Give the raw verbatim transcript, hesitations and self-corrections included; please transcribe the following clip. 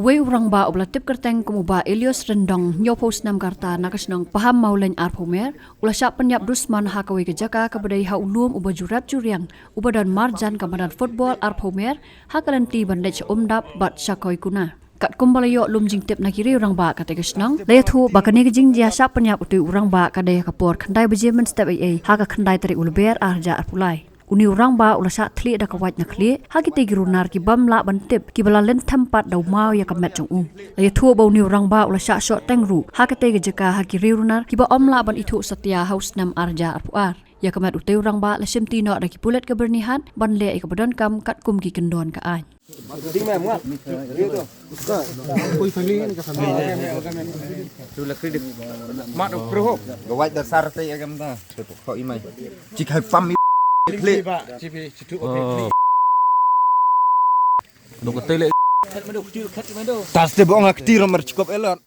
Uwei u rangbah uba la tip kyrteng kum u Bah Elios Ryndong, hynñiewphew snem ka rta, na ka shnong Paham Mawlein, arphew mer, u la shah pynïap dusmon ha kawei ka jaka kaba dei ha u lum uba ju rep ju riang uba don marjan ka madan football arphew mer, ha ka lynti ban leit sha Umdap bad sha Koikuna. Katkum ba la ïoh lum jingtip na ki riew rangbah katei ka shnong, la ïathuh ba kane ka jingjia shah pynïap utei u rangbah ka dei ha ka por khyndai baje mynstep eiei ha ka khyndai tarik u Lber, ar hajar arphew lai. Une u rangbah u la shah thlieh da ka wait na khlieh ha kitei ki runar ki bym lah ban tip, kiba la lynthem pat da u maw ïa ka met jong u. La ïathuh ba une u rangbah u la shah shoh teng ruh ha katei ka jaka ha ki riew runar kiba ym lah ban ithuh satia ha u snem ar hajar arphew ar. Ïa ka met utei u rangbah la shimti noh da ki pulit ka Byrnihat ban leh ïa kaba donkam katkum ki kyndon ka aiñ. Ga wait da sar te agam da. Te pok i mai. Chik hai pam i khle. Tas te bong ha kti ro mer chikop elot.